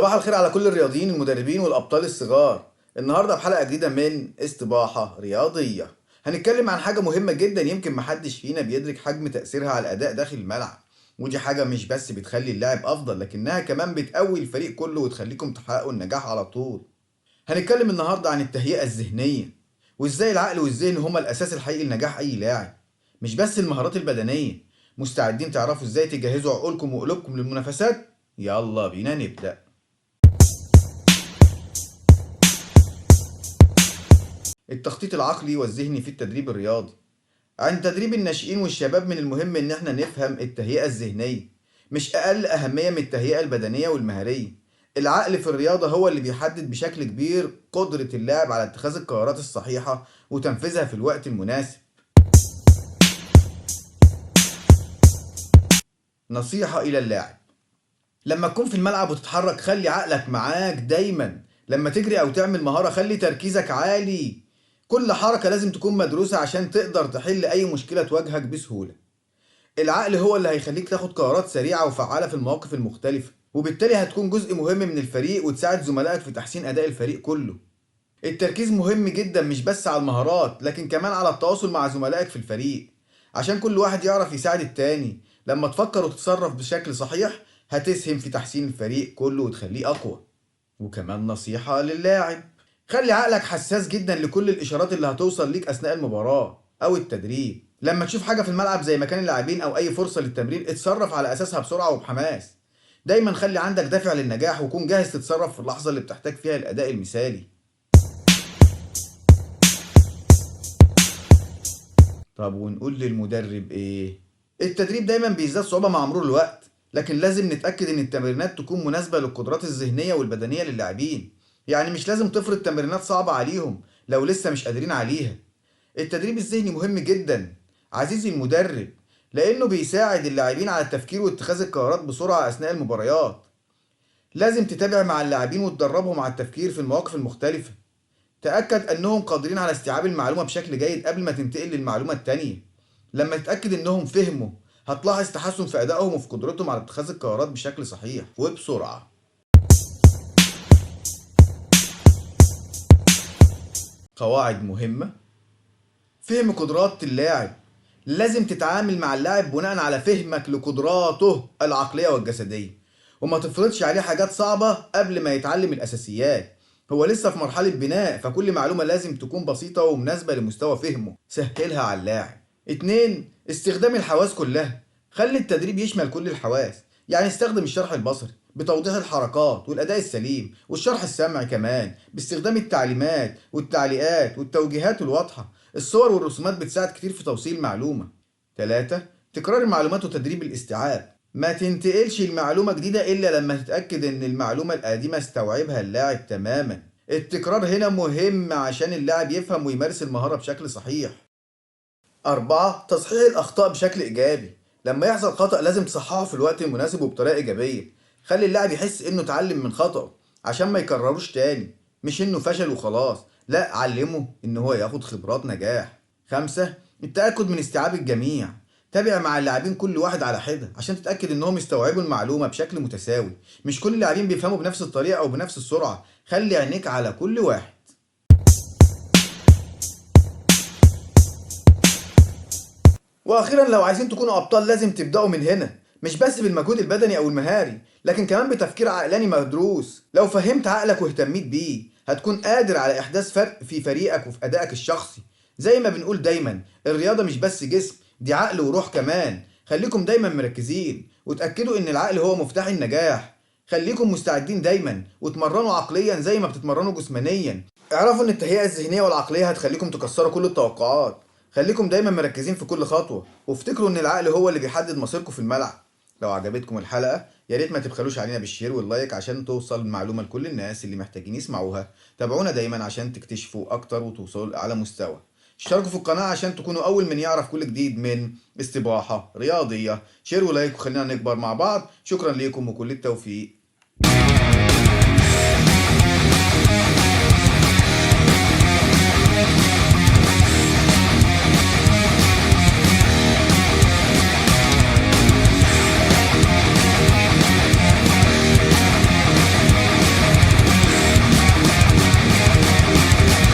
صباح الخير على كل الرياضيين المدربين والأبطال الصغار. النهاردة بحلقة جديدة من استباحة رياضية هنتكلم عن حاجة مهمة جدا يمكن محدش فينا بيدرك حجم تأثيرها على الأداء داخل الملعب، ودي حاجة مش بس بتخلي اللاعب أفضل لكنها كمان بتقوي الفريق كله وتخليكم تحققوا النجاح على طول. هنتكلم النهاردة عن التهيئة الذهنية وإزاي العقل والذهن هما الأساس الحقيقي لنجاح أي لاعب، مش بس المهارات البدنية. مستعدين تعرفوا إزاي تجهزوا عقولكم وقلوبكم للمنافسات؟ يلا بينا نبدأ. التخطيط العقلي والذهني في التدريب الرياضي. عند تدريب الناشئين والشباب من المهم ان احنا نفهم التهيئة الذهنية مش اقل اهمية من التهيئة البدنية والمهارية. العقل في الرياضة هو اللي بيحدد بشكل كبير قدرة اللاعب على اتخاذ القرارات الصحيحة وتنفيذها في الوقت المناسب. نصيحة الى اللاعب: لما تكون في الملعب وتتحرك خلي عقلك معاك دايما. لما تجري او تعمل مهارة خلي تركيزك عالي. كل حركة لازم تكون مدروسة عشان تقدر تحل أي مشكلة تواجهك بسهولة. العقل هو اللي هيخليك تاخد قرارات سريعة وفعالة في المواقف المختلفة، وبالتالي هتكون جزء مهم من الفريق وتساعد زملائك في تحسين أداء الفريق كله. التركيز مهم جدا مش بس على المهارات لكن كمان على التواصل مع زملائك في الفريق عشان كل واحد يعرف يساعد التاني. لما تفكر وتتصرف بشكل صحيح هتسهم في تحسين الفريق كله وتخليه أقوى. وكمان نصيحة للاعب: خلي عقلك حساس جدا لكل الإشارات اللي هتوصل ليك أثناء المباراة أو التدريب. لما تشوف حاجة في الملعب زي مكان اللاعبين أو أي فرصة للتمرير اتصرف على أساسها بسرعة وبحماس. دايما خلي عندك دافع للنجاح وكون جاهز تتصرف في اللحظة اللي بتحتاج فيها الأداء المثالي. طب ونقول للمدرب إيه؟ التدريب دايما بيزداد صعوبة مع مرور الوقت، لكن لازم نتأكد إن التمرينات تكون مناسبة للقدرات الذهنية والبدنية للاعبين. يعني مش لازم تفرض تمرينات صعبة عليهم لو لسه مش قادرين عليها. التدريب الذهني مهم جدا عزيزي المدرب، لأنه بيساعد اللاعبين على التفكير واتخاذ القرارات بسرعة أثناء المباريات. لازم تتابع مع اللاعبين وتدربهم على التفكير في المواقف المختلفة. تأكد أنهم قادرين على استيعاب المعلومة بشكل جيد قبل ما تنتقل للمعلومة التانية. لما تتأكد أنهم فهموا هتلاحظ تحسن في أدائهم وفي قدرتهم على اتخاذ القرارات بشكل صحيح وبسرعة. قواعد مهمة: فهم قدرات اللاعب. لازم تتعامل مع اللاعب بناء على فهمك لقدراته العقلية والجسدية، وما تفرضش عليه حاجات صعبة قبل ما يتعلم الأساسيات. هو لسه في مرحلة بناء، فكل معلومة لازم تكون بسيطة ومناسبة لمستوى فهمه. سهلها على اللاعب. 2، استخدام الحواس كلها. خلي التدريب يشمل كل الحواس، يعني استخدم الشرح البصري بتوضيح الحركات والأداء السليم، والشرح السمعي كمان باستخدام التعليمات والتعليقات والتوجيهات الواضحة. الصور والرسومات بتساعد كتير في توصيل المعلومة. 3، تكرار المعلومات وتدريب الاستيعاب. ما تنتقلش المعلومة جديدة إلا لما تتأكد إن المعلومة القديمة استوعبها اللاعب تماما. التكرار هنا مهم عشان اللاعب يفهم ويمارس المهارة بشكل صحيح. 4، تصحيح الأخطاء بشكل إيجابي. لما يحصل خطأ لازم تصححه في الوقت المناسب وبطريقة إيجابية. خلي اللاعب يحس انه اتعلم من خطأه عشان ما يكرروش تاني، مش انه فشل وخلاص، لا، علمه ان هو ياخد خبرات نجاح. 5، التأكد من استيعاب الجميع. تابع مع اللاعبين كل واحد على حدة عشان تتأكد انهم استوعبوا المعلومة بشكل متساوي. مش كل اللاعبين بيفهموا بنفس الطريقة او بنفس السرعة، خلي عينيك على كل واحد. واخيرا، لو عايزين تكونوا ابطال لازم تبدأوا من هنا، مش بس بالمجهود البدني او المهاري لكن كمان بتفكير عقلاني مدروس. لو فهمت عقلك واهتميت بيه هتكون قادر على احداث فرق في فريقك وفي ادائك الشخصي. زي ما بنقول دايما، الرياضة مش بس جسم، دي عقل وروح كمان. خليكم دايما مركزين وتأكدوا ان العقل هو مفتاح النجاح. خليكم مستعدين دايما وتمرنوا عقليا زي ما بتتمرنوا جسمانيا. اعرفوا ان التهيئة الذهنية والعقلية هتخليكم تكسروا كل التوقعات. خليكم دايما مركزين في كل خطوة، وافتكروا ان العقل هو اللي بيحدد مصيركم في الملعب. لو عجبتكم الحلقة يا ريت ما تبخلوش علينا بال share وال like عشان توصل المعلومة لكل الناس اللي محتاجين يسمعوها. تابعونا دايما عشان تكتشفوا أكتر وتوصلوا لأعلى مستوى. اشتركوا في القناة عشان تكونوا أول من يعرف كل جديد من استباحة رياضية. share و like وخلينا نكبر مع بعض. شكرا لكم وكل التوفيق.